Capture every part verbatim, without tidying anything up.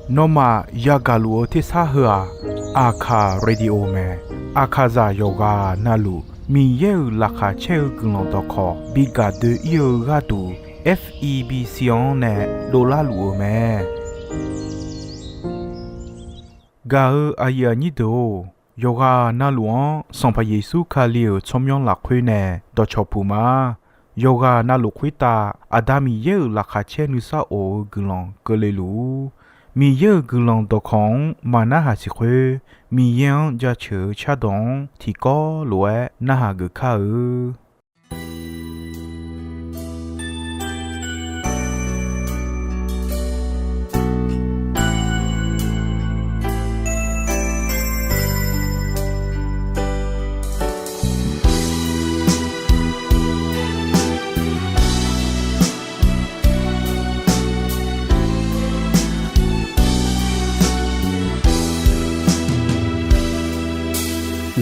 Nawmaf yagaq luf-eu tersar heu-aq, Aqkaq Radio mae. Aqkaqzaq yawqghaq navluf Miqyaer-euq laqkhaq caer-eu guiqlanq dawqkawq bi gaq doe-ir-eu gharduq, F E B C-anr nae dovlar luf-eu mae. Gaq-eu aqyuif aqnyir deuq-or, yawqghaq navluf-anr Sanqpaq Yeqsur Kali-euq tsawrmyanr lafkhoer nae dawqcawq puq ma. Yawqghaq navluf khoertav Aqda Miqyaer-euq laqkhaq caer nuisar of-eu guiqlanq keuvle luf-ur. Miqyaer-euq guiqlanq dawqkawq-anr maqnarhaq siq khoer, Miqyaer-anr jaceuq-eu cardawq-anr tiqkawv lof-aer narhaq geuf kar-eu.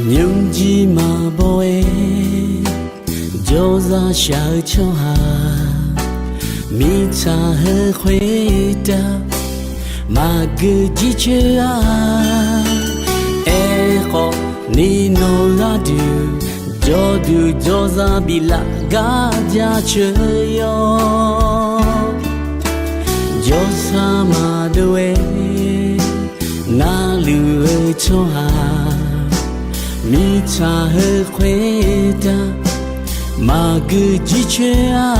Nymrjir maqbaw-aer jawrzaq shaq-eu tsawrhaq, mirtsaq heu khoertav maqgeu jircoer-a. Aerkhawf ni nawq gharduq jawrduq jawrzaq biflaf gar jaceuq yawr. Jawrsar maqdov-aer narluf-eu tsawrhaq, mirtsaq heu khoertav maqgeu jircoer-a.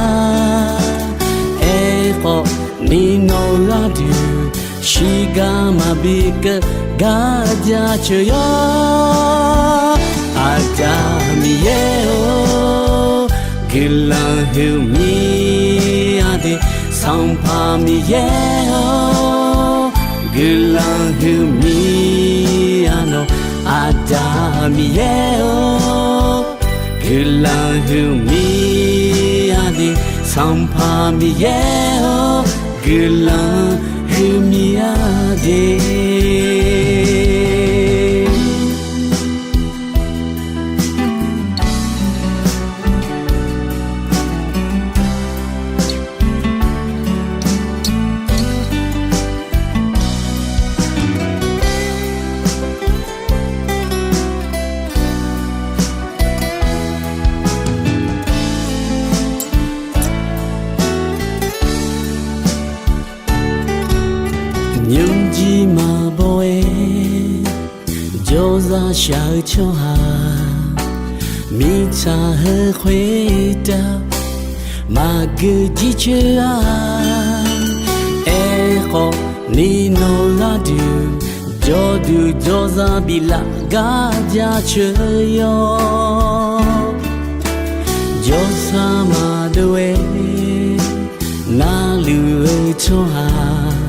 Aerkhawf ni nawq gharduq shiqgar maqbi keuv gar jaceuq yawr. Aqda Miqyaer-or, guiqlanq huiqmir-a de. Sanqpaq Miqyaer-or, guiqlanq huiqmir-a nawq. Aqda Miqyaer-or, guiqlanq huiqmir-a de. Sanqpaq Miqyaer-or, guiqlanq huiqmir-a de. Nymrjir maqbaw-aer jawrzaq shaq-eu tsawrhaq, mirtsaq heu khoertav maqgeu jircoer-a. Aerkhawf ni nawq gharduq jawrduq jawrzaq biflaf gar jaceuq yawr. Jawrsar maqdov-aer narluf-eu tsawrhaq,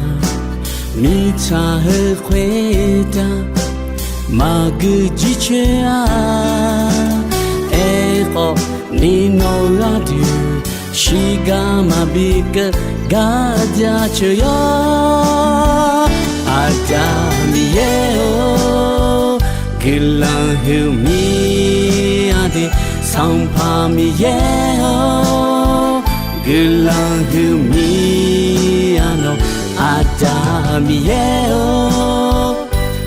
mirtsaq heu khoertav maqgeu jircoer-a. Aerkhawf ni nawq gharduq shiqgar maqbi keuv gar jaceuq yawr. Aqda Miqyaer-or, guiqlanq huiqmir-a de. Sanqpaq Miqyaer-or, guiqlanq huiqmir-a nawq. Aqda Miqyaer-or,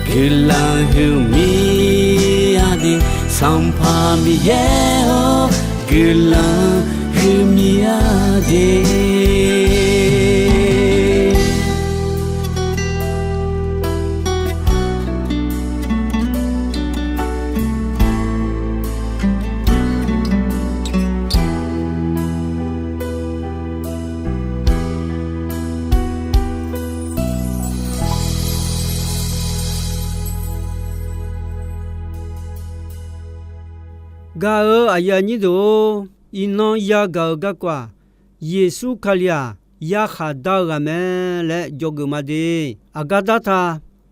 guiqlanq huiqmir-a de. Sanqpaq Miqyaer-or, guiqlanq huiqmir-a de. Gaq-eu aqyuif aqnyir deuq-or, iqnan yagaq-euq garkawv-aq, Yeqsur Kali-aq yarkhaq dar-eu ghaq mae laer dzawgeuf ma de. Aqgar darta,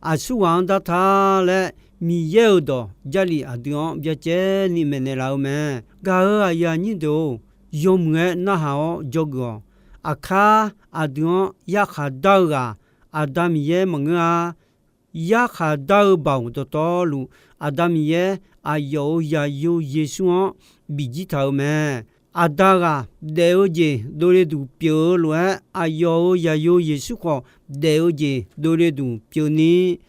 aqsurghaq-anr darta laer Miqyaer-euq dawq Jarlif aqdui-anr byacaevni maeqnaeq laf-eu mae. Gaq-eu aqyuif aqnyir deuq-or, yawmuiq-aer narhaq-awr dzawgeuf-awq. Aqkar aqdui-anr yarkhaq dar-eu ghaq Aqda Miqyaer maqngeur-a. Yarkhaq dar-eu baoq dawqtawvluf, Aqda Miqyaer aqyawf-euq zaqyo Yeqsur-anr bijir taq-eu mae. Aqda ghaq daef-eu jeq dovle duq pyeuf-eu lof-aer, aqyawf-euq Zaqyo Yeqsur khawf daef-eu jeq dovle duq pyeufni,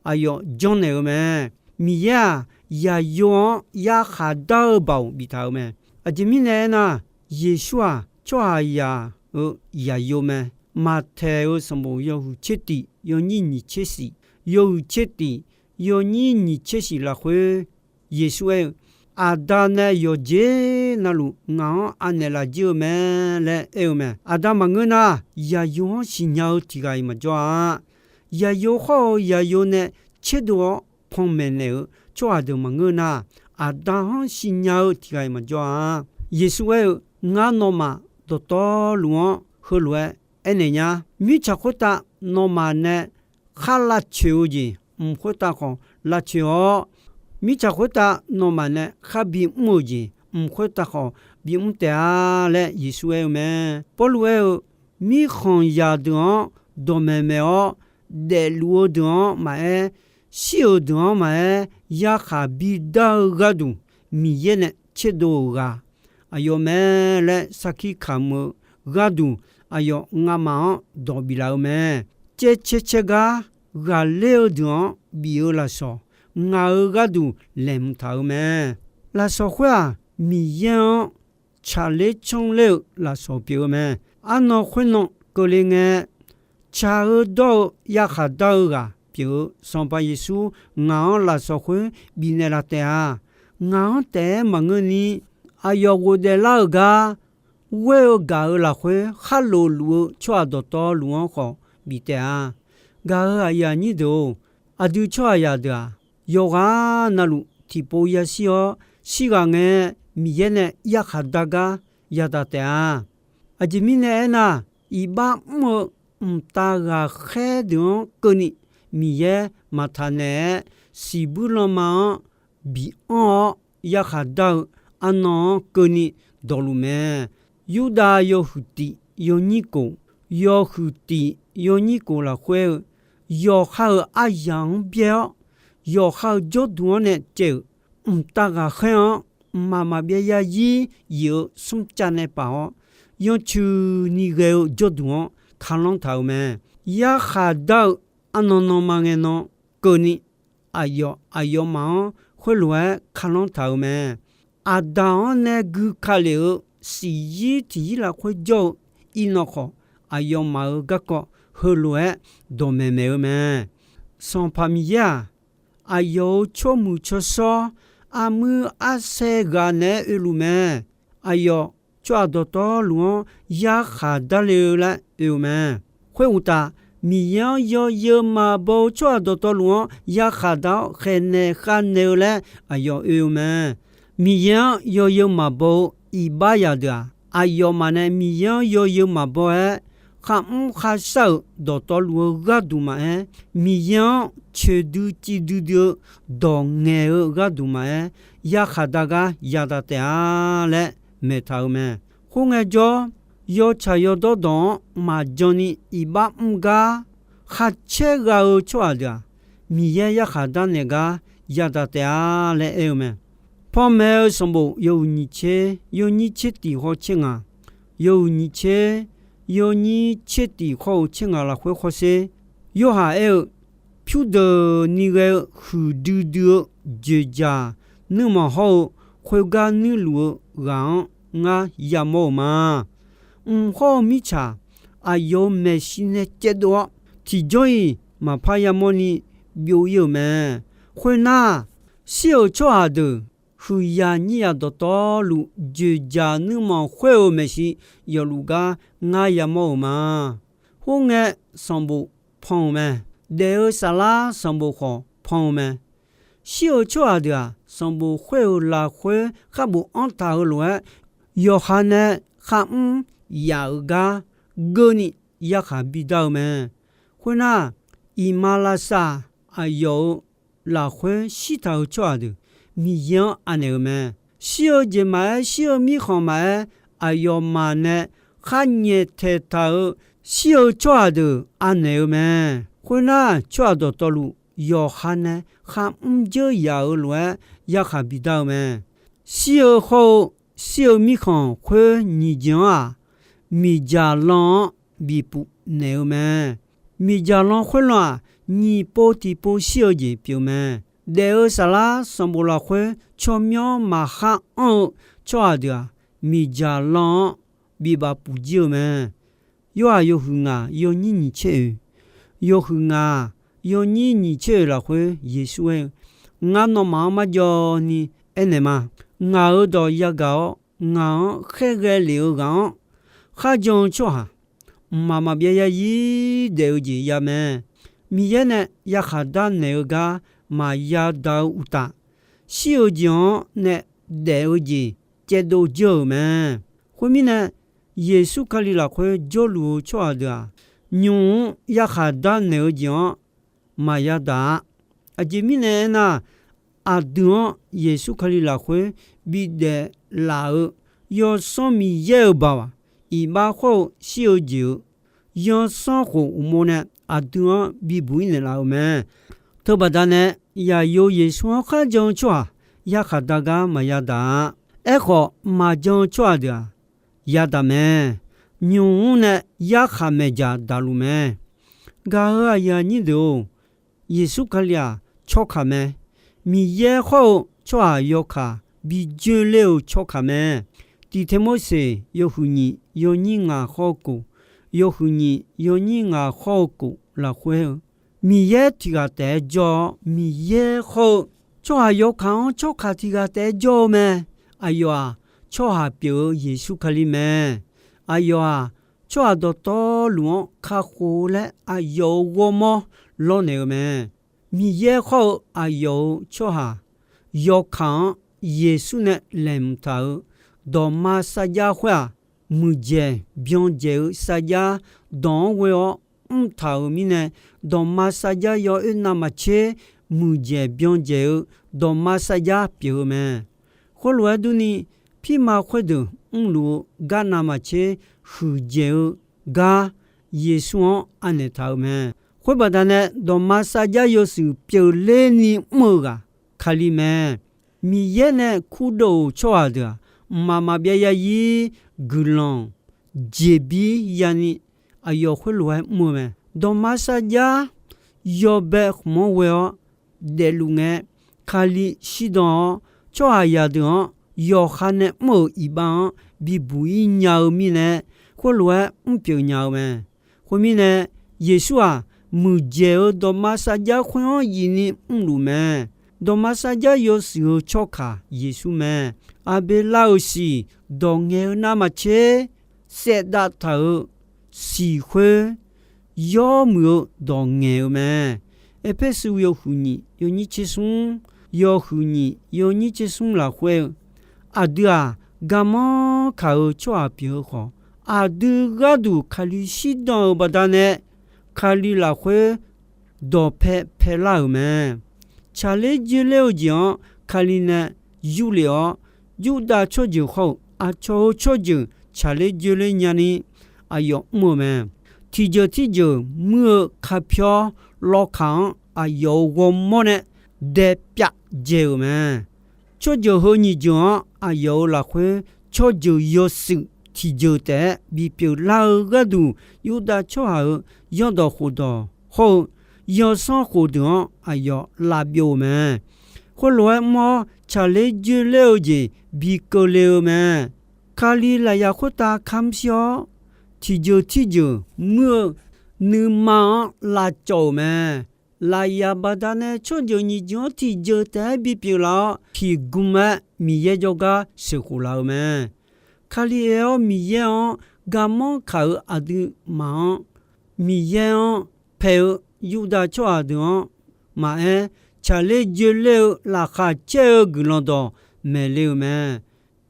aqyawf janrnaeq-eu mae. Miqyaer-aq, Zaqyo-anr yarkhaq dar-eu baoq biftaq-euq mae. Aqjeq mirnae aernar, Yeqsur-aq, tsawrhaqzaq-euq Zaqyo mae. Maqtaeq-euq sanqbof yawhuiq tser tif yawnyir nyiq tser shif, yawhuiq tser tif yawnyir nyiq tser shif lafkhoer, Yeqsur aer-eu, Aqda nae yawqjeq navluf ngaq-anr anaeq laf jir-eu mae laer aer-eu mae. Aqda maqngeur nar, Zaqyo-anr siqnya-eu tiq ghaq-iq maqjawr-a. Zaqyo hawr-eu Zaqyo nae tserdov-awr panmaeq naeq-eu tsawrhaq deuq maqngeur nar, Aqda-anr siqnya-eu tiq ghaq-iq maqjawr-a. Yeqsur aer-eu, Ngar nawmaf dawqtawvluf-anr heulof-aer aernaeq nya. Mirtsaq khoertav nawmaf nae khar lavcoeq-eu jeq, mq khoertav khawf lavcoeq-awr, mirtsaq khoertav nawmaf nae khar bimr-euq jeq, mq khoertav khawf bimr taef-a laer Yeqsur aer-eu mae. Pawrluv aer-eu, Mirkhanq zaqdeuq-anr dawqmaeq maeq-awr, daefluf-eu deuq-anr maqaer, shir-euq deuq-anr maqaer, yarkhaq bidar-eu gharduq Miqyaer nae tserdov-euq ghaq aqyawf mae laer sarkir kamq-eu gharduq, aqyawf ngamaf-anr dawq biflaf-eu mae. Caer caer caer gar ghaqler-eu deuq-anr bif-eu lafsawq, ngaq-euq gharduq laeqhmq taq-euq mae. Lafsawq khoer-aq, Miqyaer-anr tsaqler canrler-eu lafsawq pyeuf-eu mae. Arnan khoernan keuvle ngae, tsaq-eu dawr-eu yarkhaq dar-eu ghaq pyeuf-eu Sanqpaq Yeqsur ngaq-anr lafsawq khoer bifnaeq laf taef-a. Ngaq-anr taef-aer maqngeurni, aqyawf ghofdaef lar-euq gar ghoer-eu gaq-euq lafkhoer, khar lof luf-eu tsawrhaq dawqtawvluf-anr khawf bif taef-a. Gaq-euq aqyuif aqnyir deuq-or, aqdui tsawrhaqzaq deuq-aq, yawqghaq navluf tiqpov yashir-awr shirghaq ngae, Miqyaer nae yarkhaq dar gar yadaq taef-a. Aqjeq mirnae aernar, iqbax mr-eu mqtav ghaqkhaer deuq-anr keuvni Miqyaer maqtaq naeq-aer, siqbuir lanma-anr bianr-awr yarkhaq dar-eu arnan-anr keuvni dawqluf mae. Yurdav yawhuiq tif yawnyir kof, yawhuiq tif yawnyir kof lafkhoer-eu, yawqha-euq aryaq-anr byaer-awr, yawqha-euq jawrduq-anr nae caev-euq mqtav ghaqkhaer-anr mqmaq maqbyav yarzir yif-eu smrcav nae paf-awr, yancoeni ghae-eu jawrduq-anr kalanr taq-euq mae. Yarkhaq dar-eu arnan nanma ngae nan keuvni, aqyawf aqyawfmaf-anr khoerlof-aer kalanr taq-euq mae. Aqdaq-anr nae gui ka lef-eu siqzir tiqzir lafkhoer jawr-eu iqnan khawf, aqyawfmaf-euq garkawv heulof-aer dawqmaeq maeq-eu mae. Sanqpaq Miqyaer-aq, aqyawf-euq tsawrmuiq tsawrshawr armuir arsaer ghaq naeq-aer oeluf mae. Aqyawf tsawrhaq dawqtawvluf-anr yarkhaq darle-eu laer oe-eu mae. Khoeruqtaf, Miqyaer-anr yawzeu maqbaw-eu tsawrhaq dawqtawvluf-anr yarkhaq dar-awr khaeqnaeq khavnaeq-eu laer aqyawf oe-eu mae. Miqyaer-anr yawzeu maqbaw-eu iqbaxzaq deuq-aq, aqyawfmaf nae Miqyaer-anr yawzeu maqbaw-aer, kharmr kharshar-euq dawqtawvluf-eu gharduq maqaer, Miqyaer-anr coeqdui civ duidui-eu dawq ngaeq-eu gharduq maqaer, yarkhaq dar gar yadaq taef-a laer maeqtaq-euq mae. Khoerngae jawr, yawtsaq yawdawr dawq-anr maqjan ni iqbax mr gar khar caer gha-eu tsawrhaq deuq-aq, Miqyaer yarkhaq darnaeq gar yadaq taef-a laer aer-eu mae. Panmaeq-eu sanqbof yawhuiq nyiq tser yawnyir tser tif hawr tser ngaq, yawhuiq nyiq tser yawnyir tser tif hawr-eu tser ngaq lafkhoer hawsher. Yorhaq aer-eu, Pyurdeuq ni ghae-eu huiqdui dui-eu dzoeqdzaq nuirmanq hawr-eu, khoergar nuirluf-eu ghaq-anr ngar yamawr-euq ma. Mq hawr-eu mirtsaq aqyawf-euq maeqshi nae caevdov-awr, tiqjawr-iq maqpar yamawrni byov-ir-euq mae. Khoernar, shir-euq tsawrhaq deuq huiqyaq nyiryaq dawqtawvluf dzoeqdzaq nuirmanq khoer-euq maeqshi yawfluf gar ngar yamawr-euq ma. Khoerngae, sanqbof pan-euq mae. Daef-eu saflar sanqbof khawf pan-eu mae. Shir-eu tsawrhaq deuq-aq, sanqbof khoer-euq lafkhoer kharbof anr taq-euq lof-aer, yawqha nae kharmr yaf-euq gar geurni yarkhaq bidar-eu mae. Khoernar, iqmalavshav aqyawf-euq lafkhoer shirtaq-euq tsawrhaq deuq Miqyaer-anr anaeq-euq mae. Shir-eu jeq maqaer, shir-eu mirkhanq maqaer, aqyawfmaf nae khar nyaeftaeq taq-euq shir-eu tsawrhaq deuq anaeq-eu mae. Khoernar, tsawrhaq dawqtawvluf yawqha nae kharmr dzeur yaf-euq lof-aer yarkhaq bidar-eu mae. Shir-eu hawr-eu shir-eu mirkhanq khoer nyiq jeq-anr-aq, miqdzaq lan-anr bipuf naeq-eu mae. Miqdzaq lan khoerlan-aq, nyiq pov tiqpov shir-eu jeq pyeuf mae. Daef-eu saflar sanqbof lafkhoer tsawrmyanr maqkhar anr-eu tsawrhaq deuq-aq, miqdzaq lan-anr bibaf puf jir-eu mae. Yorhaq yawhuiq ngaq yawnyir nyiq tser oeq, yawhuiq ngaq yawnyir nyiq tser oeq lafkhoer Yeqsur aer-eu, Ngar nawmaf-anr marjawv ni aernaeq ma. Ngaq-euq dawq yagaq-awr, ngaq-anr khaerghae lef-eu ghaq-anr kharjan-eu tsawrhaq, mqmaq maqbyav zarzir daef-eu jeq ya mae. Miqyaer nae yarkhaq darnaeq-eu gar maqya daq-eu uqtaf, shir-eu jeq-anr nae daef-eu jeq caevdov jeur-euq mae. Khoermirnae, Yeqsur Kali lafkhoer jawrluf-eu tsawrhaq deuq-aq, nymq-mr yarkhaq darnaeq-eu jeq-anr maqya daq-a. Aqjeq mirnae aernar, aqdui-anr Yeqsur Kali lafkhoer bidaef laf-eu Yawsanr Miqyaer-euq baoq-aq, iqbax khawr-eu shir-eu jeq-euq zanrsanrkhof uqmov nae aqdui-anr bibuq-ir naeqlaf-euq mae. Teubaqda nae, yaqyo Yeqsur-anr kharjan-eu tsawrhaq yarkhaq dar gar maqya daq-a. Aerkhawf, maqjan-eu tsawrhaq deuq-aq, yadaq mae. Nymq-mr nae yarkhaq maeqdzaq daqluf mae. Gaq-euq aqyuif aqnyir deuq-or, Yeqsur Kali-aq, tsawrkaq mae. Miqyaer khawr-eu tsawrhaq yawkaq bi joerler-eu tsawrkaq mae. Tiqteq Morseq yawhuiq nyiq yawnyir ngaq khawr-eu kof, yawhuiq nyiq yawnyir ngaq khawr-eu kof lafkhoer-eu, Miqyaer tiq ghaq taef-aer jawr-awr, Miqyaer khawr-eu tsawrhaq yawkaq-anr tsawrkaq tiq ghaq taef-aer jawr-eu mae. Aqyawf-aq, tsawrhaq pyeuf-eu Yeqsur Kali mae. Aqyawf-aq, tsawrhaq dawqtawvluf-anr kakhof-eu laer aqyawf-euq ghawrmawr lawrnaeq-eu mae. Miqyaer khawr-eu aqyawf-euq tsawrhaq yawkaq-anr Yeqsur nae laeqhmq taq-euq dawqma sarjax khoer-aq, muiqdzaeq byan dzaeq-eu sarjax dawq-anr ghoe-awr mrtaq-euq mirnae, dawqma sarjax yawoer navmaqtser muiqdzaeq byan dzaeq-eu dawqma sarjax pyeuf-eu mae. Khoerlof-aer durni, pirma khoerdeuq mrluf-eu gar navmaqtser huiqdzaeq-eu gar Yeqsur-anr anaeq taq-euq mae. Khoer baqdanae, dawqma sarjax yawshuif pyeufler ni mr-eu ghaq Kali mae. Miqyaer nae kurdov-euq tsawrhaq deuq-aq, mqmaq maqbyav zarzir guiqlanq jeqbir yani aqyawf khoerlof-aer mr-eu mae. Dawqma sarjax yawbae khmq-anr ghoe-awr daefluf ngae, Kali shirdan-awr, tsawrhaqzaq deuq-anr yawqha nae mr-euq iqbax-anr bibuq-ir nya-eu mirnae, khoerlof-aer mrpyeuf nya-eu mae. Khoermirnae, Yeqsur-aq, muiqdzaeq-eu dawqma sarjax khoer-anr yif ni mrluf mae. Dawqma sarjax yawshuif-eu tsawrkaq Yeqsur mae. Aqbeqlav-euq siq dawq ngaeq-eu navmaqtser saevdav taq-euq siq khoer yawmuiq-eu dawq ngaeq-eu mae. Erpersu yawhuiq nyiq yawnyir tser smr, yawhuiq nyiq yawnyir tser smr lafkhoer-eu, aqdui-aq, garmanr kaq-eu tsawrhaq pyeuf-eu khawf, aqdui gharduq Kali shirdan-euq baqdanae, Kali lafkhoer dawqpae paelar-euq mae. Tsaqler joerler-eu jeq-anr Kali nae yurlef-awr, Yurdav tsawrjeuq khawr-eu aqcawq-eu tsawrjeuq tsaqler joerler nyani aqyawf mr-eu mae. Tiqjeuq tirjeuq muir-eu kapyawr lawkaq-anr aqyawf-euq ghawrmawr nae daepyav dzaeq-euq mae. Tsawrjeuq heu nyiq jeuq-anr aqyawf-euq lafkhoer tsawrjeuq yawshuif tiqjeuq taef-aer bipyeuf lar-eu gharduq, Yurdav tsawrhaq-euq zanrdawq khofdawq hawr-eu zanrsanrkhof deuq-anr aqyawf lavbyov-eu mae. Khoerlof-aer mr-awr, tsaqler joerler-eu jeq bi keuvle-eu mae. Kali lafyaq khoertav kamr shir-awr, tiqjeuq tirjeuq muir-eu nuima-anr lavcawv-euq mae. Lafyaq baqdanae tsawrjeuq nyiq jeuq-anr tiqjeuq taef-aer bipyeuf laf-awr, tiqgm-aer Miqyaer jawrgar sheuqkhof laf-eu mae. Kali aer-awr Miqyaer-anr garmanr kaq-eu aqduimaf-anr, Miqyaer-anr paeq-eu Yurdav tsawrhaq deuq-anr maqaer, tsaqler joerler-eu laqkhaq caer-eu guiqlanq dawq maeqle-euq mae.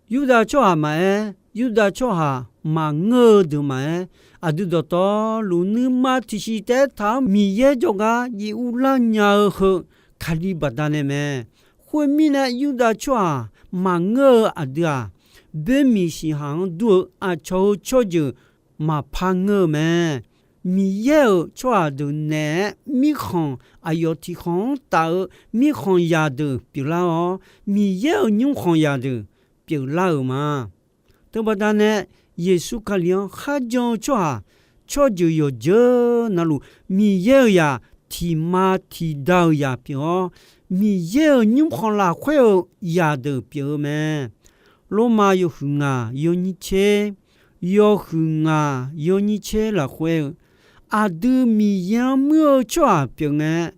Yurdav tsawrhaq maqaer, Yurdav tsawrhaq maqngeur-eu deuq maqaer, aqdui dawqtawvluf nuima tiqsiq taef-aer taq-awr Miqyaer jawrgar jiv urlar nya-eu heu Kali baqdanae mae. Khoermirnae, Yurdav tsawrhaq maqngeur-eu aqdui-aq, boermiq siqhaq-anr dur-eu aqcawq-eu tsawrjeuq maqpar ngeur-eu mae. Miqyaer-euq tsawrhaq deuq naeq-aer mirkhanq aqyawf tiqkhanq-anr taf-eu mirkhanq zaqdeuq pyeuflar-awr, Miqyaer-euq nymrkhanq zaqdeuq pyeuflar-euq ma. Teubaqda nae Yeqsur Kali-anr kharjan-eu tsawrhaq, tsawrjeuq yawqjeuq navluf Miqyaer-euq zaq tiqma tiqda-euq zaq pyeuf-awr, Miqyaer-euq nymrkhanq lafkhoer-eu zaqdeuq pyeuf-eu mae. Lormav yawhuiq ngaq yawnyir tser, yawhuiq ngaq yawnyir tser lafkhoer-eu, aqdui Miqyaer-anr muir-eu tsawrhaq pyeuf ngae,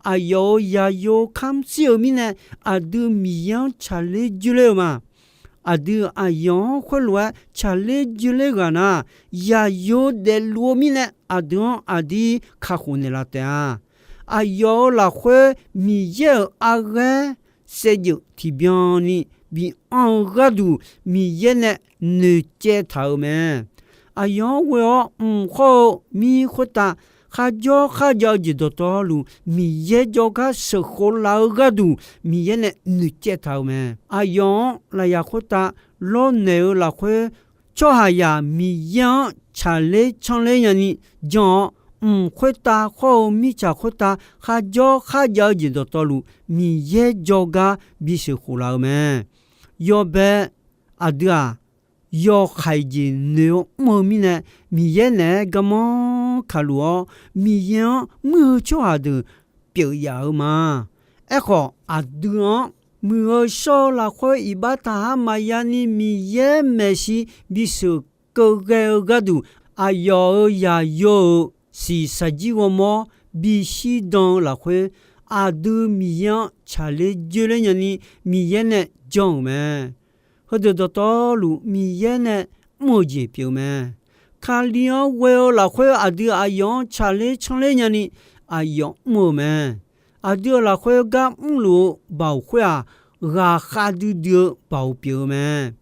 aqyawf-euq zaqyo kamr shir-euq mirnae, aqdui Miqyaer-anr tsaqler joerler-eu ma. Aqdui aqyawf-anr khoerlof-aer tsaqler joerler ghaq nar, zaqyo daefluf-eu mirnae aqdui-anr aqdir kakhof naeqlaf taef-a. Aqyawf-euq lafkhoer Miqyaer-euq arghaer saevdzeuf tiqbyan ni bianr-eu gharduq, Miqyaer nae noeqcaev taq-euq mae. Aqyawf-anr ghoe-awr mq khawr-eu mir khoertav kharjawr kharjav-eu jeq dawqtawvluf, Miqyaer jawrgar sheuqkhof laf-eu gharduq, Miqyaer nae noeqcaev taq-euq mae. Aqyawf-anr lafyaq khoertav lawrnaeq-eu lafkhoer, tsawrhaqzaq Miqyaer-anr tsaqler canrler nyani jan-awr, mq khoertav khawr-eu mirtsaq khoertav kharjawr kharjav-eu jeq dawqtawvluf, Miqyaer jawrgar bisheuq khof laf-eu mae. Yawbae aqdui-aq, yawkhaeq jeq noeq-awr mr-eu mirnae, Miqyaer naeq-aer garmanr kaqluf-awr, Miqyaer-anr muir-eu tsawrhaq deuq pyeuf yaf-eu ma. Aerkhawf, aqdui-anr muiq-eu shawr-eu lafkhoer iqbax taqhar maqya ni Miqyaer maeqshi bisheuq keuv ghae-eu gharduq, aqyawf-euq zaqyo-euq shiqshaq jir ghawrmawr bishir dan-eu lafkhoer, aqdui Miqyaer-anr tsaqler joerler nyani Miqyaer nae jan-euq mae. Heudeuq dawqtawvluf Miqyaer nae mr-eu jeq pyeuf-eu mae. Kali-anr ghoe-eu lafkhoer aqdui aqyawf-anr tsaqler canrler nyani aqyawf mr-eu mae. Aqdui-euq lafkhoer gar mrluf-eu baoq khoer-aq, ghaqkhav duidui-eu baoq pyeuf-eu mae.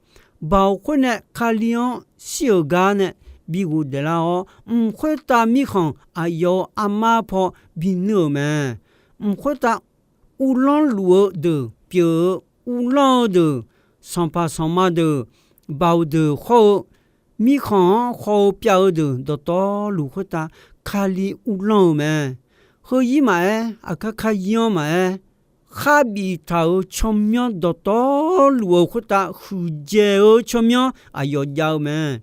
Baoq khoer nae Kali-anr shir-euq gar nae bi ghofdaef lar-awr, mq khoertav mirkhanq aqyawf-euq armar paw binuir-euq mae. Mq khoertav uvlanr luf-eu deuq pyeuf-eu, uvlanr-eu deuq, sanqpaq sanqma deuq, baoq deuq khawr-eu, mirkhanq-anr khaw-eu pyav-eu deuq dawqtawvluf khoertav Kali uvlanr-eu mae. Heuzir maqaer, aqkar karyir-anr maqaer, khar biftaq-euq tsawrmyanr dawqtawvluf-euq khoertav huiqdzaeq-eu tsawrmyanr aqyawf jav-eu mae.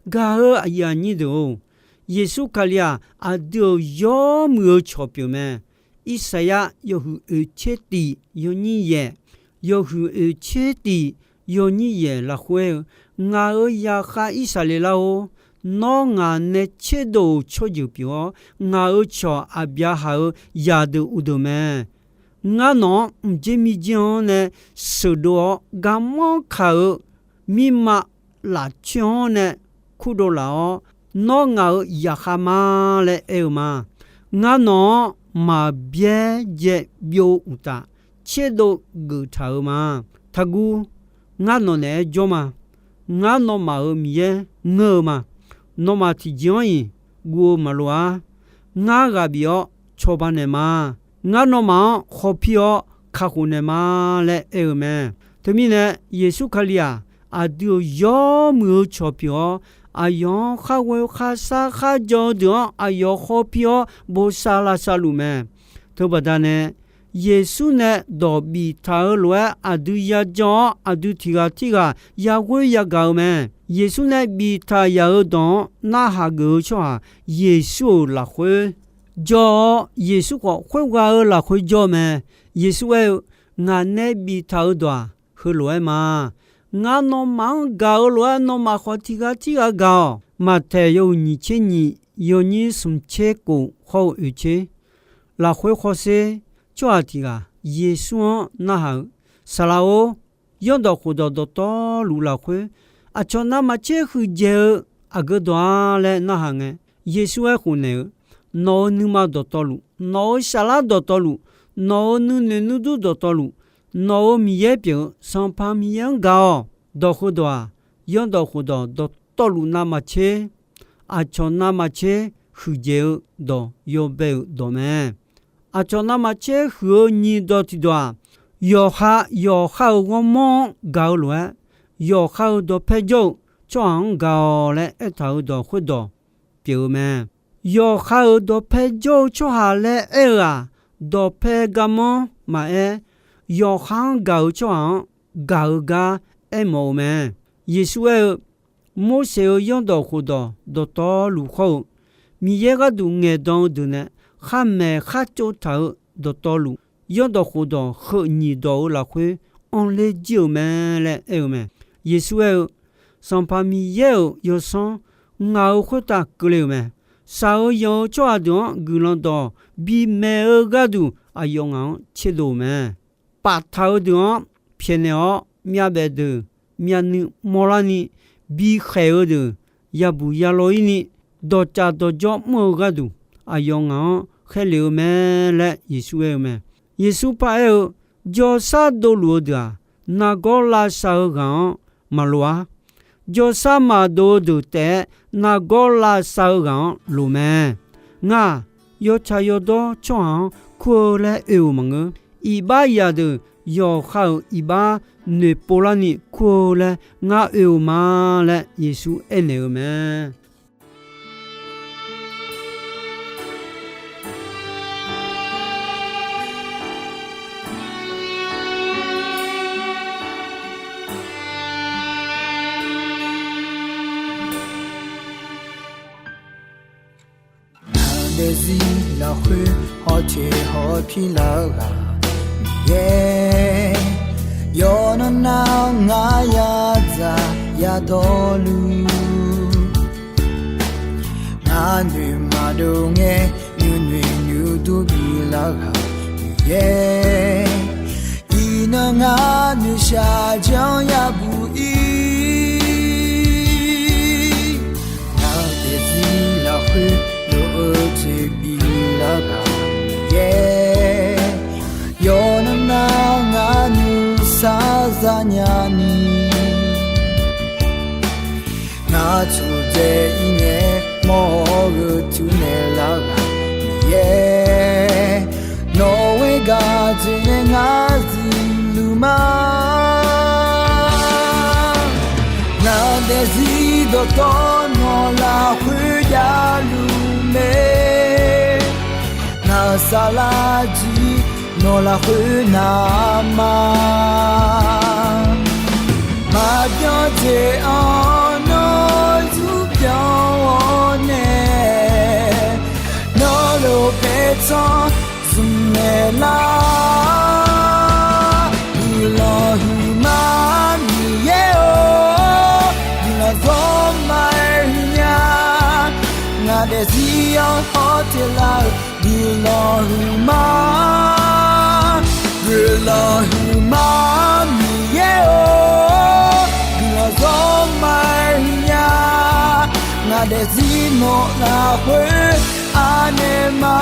Gaq-eu aqyuif aqnyir deuq-or, Yeqsur Kali-aq, aqdui-euq yawmuiq-eu cawq pyeuf mae. Irsaqyar yawhuiq oeq tser tif yawnyir yaeq, yawhuiq oeq tser tif yawnyir yaeq lafkhoer-eu, Ngaq-euq zaqkhav Irsaqleqlav-or, nawr ngaq nae tserdov-euq tsawrjeuq pyeuf-awr, ngaq-euq cawq Aqbyaqhaq-euq zaqdeuq uqdeuq mae. Ngar nawq-anr mqdzer mirdzir-anr nae sheuqdov-awr garmanr kaq-eu mirma lafcoer-anr nae kurdov laf-awr, nawr ngaq-euq zaqkhav ma laer aer-eu ma. Ngar nawq-anr maqbyaer dzae byov uqtaf, tserdov geuf taq-euq ma. Taqguv, ngar nawq naeq-aer jawr ma. Ngar nawmaf-euq Miqyaer ngeur-eu ma. Nawmaf tiqjeq-anr-iq guv-eu maqloq-ar. Ngar ghaq bif-awr cawba naeq ma. Ngar nawmaf-anr khawpir-awr kakhof naeq ma laer aer-eu mae. Teumirnae, Yeqsur Kali-aq, aqdui-euq yawmuiq-eu cawq pyeuf-awr, aqyawf-anr khar ghoe kharshar kharjan-eu deuq-anr aqyawf khawpir-awr bosav lavsav luf mae. Teubaqda nae, Yeqsur nae dawq biftaq-eu lof-aer aqdui yajan-awr, aqdui tiq ghaq tirghaq yaghoer yagaq-eu mae. Yeqsur nae biftaq yaq-euq dawq-anr narhaq geuf-eu tsawrhaq, Yeqsur-euq lafkhoer jawr-awr, Yeqsur khawf khoerghaq-euq lafkhoer jawr-eu mae. Yeqsur aer-eu, Ngaq nae biftaq-eu dawq-aq, heulof-aer ma. Ngar nawmaf-anr gaq-eu lof-aer, nawmaf khawf tiq ghaq tirghaq gaq-awq. Maqtaeq yawhuiq nyiq tser nyiq, yawnyir smq tser kof hawr-eu oeq tser. Lafkhoer khawfsher tsawrhaq tiq ghaq Yeqsur-anr narhaq-eu, Saqlaq-or, zanrdawq khofdawq dawqtawvluf lafkhoer, aqcawq navmaqtser huiqdzaeq-eu aqgeu dawq-a laer narhaq ngae, Yeqsur aer khofnaeq-eu, Nawq-euq nuima dawqtawvluf, nawq-euq saflar dawqtawvluf, nawq-euq nuinoeq nuidur dawqtawvluf, nawq-euq Miqyaer pyeuf-eu Sanqpaq Miqyaer-anr gaq-awq. Dawq heudawq-aq, zanrdawq khofdawq dawqtawvluf navmaqtser, aqcawq navmaqtser huiqdzaeq-eu dawq yawbae-euq dawq mae. Aqcawq navmaqtser huiq-eu nyiq dawq tiqdawq-aq, yawqha yawqha-euq ghawrmawr-anr gaq-eu lof-aer, yawqha-euq dawqpae jawr-eu tsawrhaq-anr gaq-awq laer aertaq-euq dawq khoerdawq pyeuf-eu mae. Yawqha-euq dawqpae jawr-eu tsawrhaq laer aer-eu-aq, dawqpae garmanr maqaer, yawqha-anr gaq-eu tsawrhaq-anr gaq-eu gar aermawf-eu mae. Yeqsur aer-eu, Morseq-euq zanrdawq khofdawq dawqtawvluf khawr-eu, Miqyaer gharduq ngaeqdan-eu deuq nae khar maeq khar tsovtaq-eu dawqtawvluf, zanrdawq khofdawq heu nyiq dawq-eu lafkhoer anrler jir-euq mae laer aer-eu mae. Yeqsur aer-eu, Sanqpaq Miqyaer-euq Yawsanr ngaq-euq khoertav keuvle-euq mae. Shaq-eu yanq-eu tsawrhaq deuq-anr guiqlanq dawq bimaeq-eu gharduq aqyawf ngaq-anr tserdov-euq mae. Paftaq-eu deuq-anr pyaeqnaeq-awr, myavbaef deuq myavnuiv mawrlarni, bikhaeq-eu deuq yabuq yalaw-ir ni, dawqcaf dawqjawr mr-eu gharduq, aqyawf ngaq-anr khaerlef-eu mae laer Yeqsur aer-eu mae. Yeqsur paraer-eu, Jawrshar dovluf-eu deuq-aq, nargawr lavsav-eu ghaq-anr maqloq-ar. Jawrshar maqdov-eu deuq taef-aer nargawr lavsav-eu ghaq-anr loq mae. Ngar-aq, yawtsaq yawdawr tsawrhaq-anr kur-eu laer oe-euq maqngeur. Iqbax zaqdeuq yawqha-euq iqbax noeqpov larni kur-eu laer ngar oe-eu ma laer Yeqsur aernaeq-eu mae. Ngaq daefzir lafkhoer hawteq hawpir lar-eu ghaq Miqyaer, yawqnan nar ngar yadzaq yadawrluf, ngar noeq maqdov ngae nuinoeq nuidur bilar ghaq Miqyaer, iqnan ngar noeqshaq janr yabuq-ir. Ngaq daefzir lafkhoer lof-eu jeq bilar ghaq Miqyaer, yawqnan nar ngar nuisar zanya ni, ngar taqdzae-ir ngae mawr-eu teunaeq lar ghaq Miqyaer, nawq-euq gaq jeq nae ngar zifluf ma. Ngaq daefzir dawqtawvluf nawq lafkhoer javluf mae. Ngaq-euq saflar jir nawq lafkhoer navma, maqbyan jeq-anr nawr zurbyan-awr nae, nawr lof paertsanr zmqnaeq lar. Guiqlanq huiqma Miqyaer-or, guiqlanq zawr ma-aer huiqnya. Ngaq daefzir-anr hawteq lar-euq guiqlanq huiqma, guiqlanq huiqma Miqyaer-or, guiqlanq zawr ma-aer huiqnya. Ngaq daefzir nawq lafkhoer anaeq ma.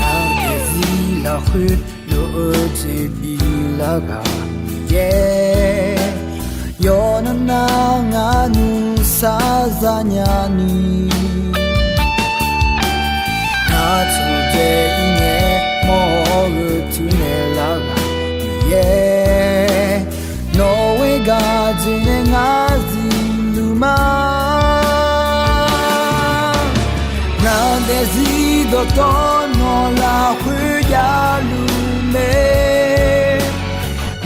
Ngaq daefzir lafkhoer lof-eu jeq bilar ghaq Miqyaer, yawqnan nar ngar nuisar zanya ni, ngar taqdzae-ir ngae mawr-eu teunaeq lar ghaq Miqyaer, nawq-euq gaq jeq nae ngar zifluf ma. Ngaq daefzir dawqtawvluf nawq lafkhoer javluf mae.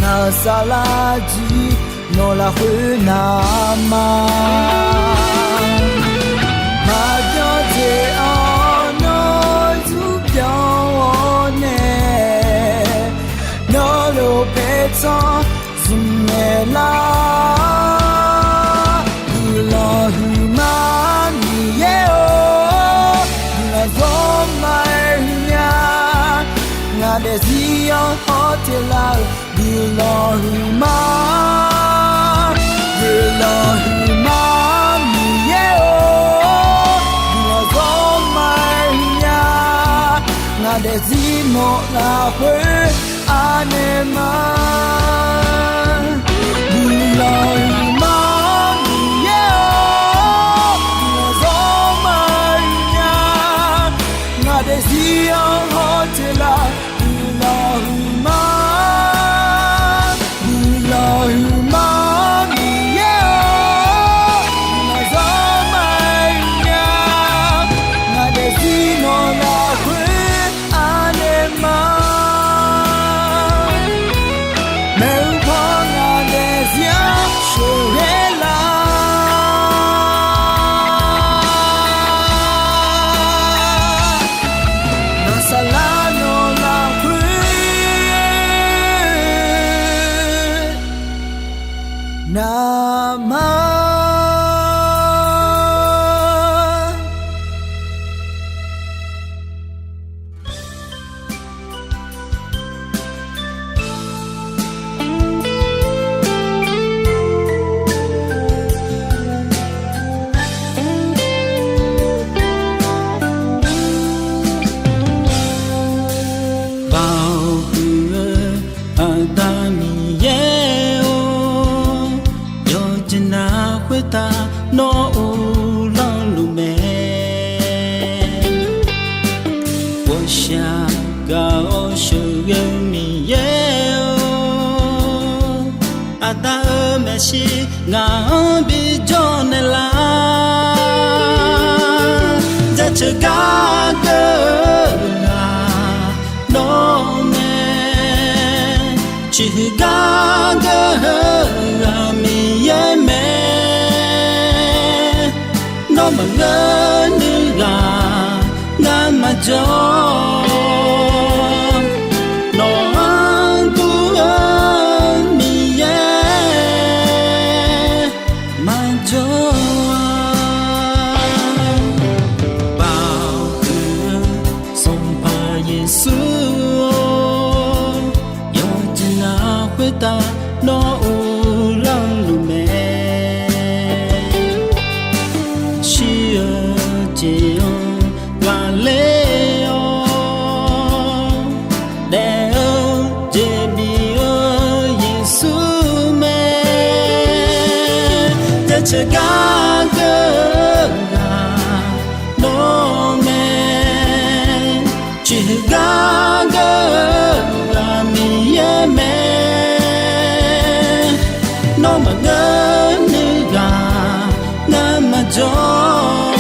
Ngaq-euq saflar jir nawq lafkhoer navma, maqbyan jeq-anr nawr zurbyan-awr nae, nawr lof paertsanr zmqnaeq lar. Guiqlanq huiqma Miqyaer-or, guiqlanq zawr ma-aer huiqnya. Ngaq daefzir-anr hawteq lar-euq guiqlanq huiqma, guiqlanq huiqma Miqyaer-or, guiqlanq zawr ma-aer huiqnya. Ngaq daefzir nawq lafkhoer anaeq ma. Guiqlanq Lawq huiqma Miqyaer-or, ngaq zawr maqhuiq nya. Ngaq daefzir-anr hawteuq laf, guiqlanq huiqma. Guiqlanq huiqma Miqyaer-or, ngaq zawr maqhuiq nya. Ngaq daefzir nawq lafkhoer anaeq ma. Maeqhu paw ngaq daefzir-anr sheuqghae laf. Naqsaqlar nawq lafkhoer navma. Baoq huiq-eu Aqda Miqyaer-or, yawqjeq navluf khoertav nawr uvlanr luf mae. Ghawqshaq gaq-awr sheuqghae-eu Miqyaer-or, Aqda-euq maeqshi ngaq-anr bijawr naeqlaf. Jaceuq gar geur-eu ghaq nawr mae. Ciqhuiq gar geur-eu ghaq Miqyaer mae. Nawr maqngeur nuiv ghaq ngar maqjawr. Nawq-anr dur-eu Miqyaer maqjawr-a. Baoq huiq-eu Sanqpaq Yeqsur-or, yawqjeq navluf khoertav nawr uvlanr luf mae. Shir-eu jeq-anr ghaqler-awr, daef-eu jeq bif-eu Yeqsur mae. Jaceuq gar geur-eu ghaq nawr mae. Ciqhuiq gar geur-eu ghaq Miqyaer mae. Nawr maqngeur nuiv ghaq ngar maqjawr.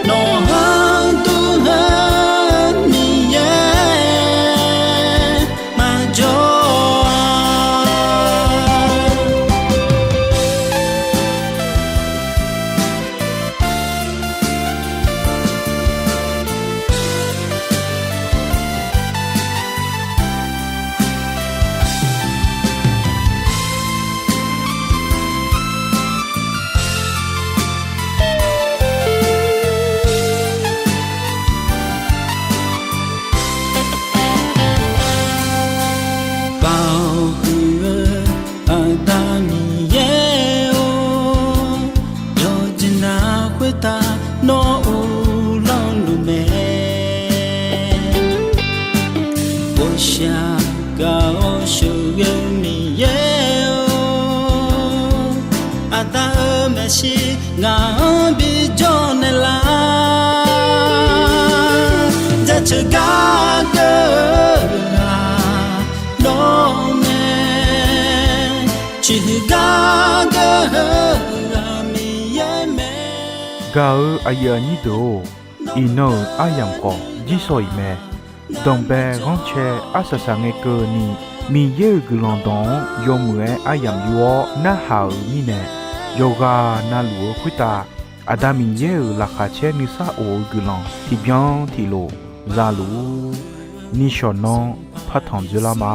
Nawq-anr dur-eu Miqyaer maqjawr-a. Baoq huiq-eu Aqda Miqyaer-or, yawqjeq navluf khoertav nawr uvlanr luf mae. Ghawqshaq gaq-awr sheuqghae-eu Miqyaer-or, Aqda-euq maeqshi ngaq-anr bijawr naeqlaf. Jaceuq gar geur-eu ghaq nawr mae. Ciqhuiq gar geur-eu ghaq Miqyaer mae. Gaq-eu aqyuif aqnyir deuq-or, iqnan-euq aryamq khawf jirshaw-iq mae. Danqbae ghanrcae arsaq saqngae keuvni, Miqyaer-euq guiqlanq dawq-anr yawmuiq-aer aryamq yur-awr narhaq-euq mirnae, yawqghaq navluf-eu khoertav Aqda Miqyaer-euq laqkhaq caer nuisar of-eu guiqlanq tiqbyan tiqlof zaluf-ur. Nishawq nanr partanq dzoerlar ma.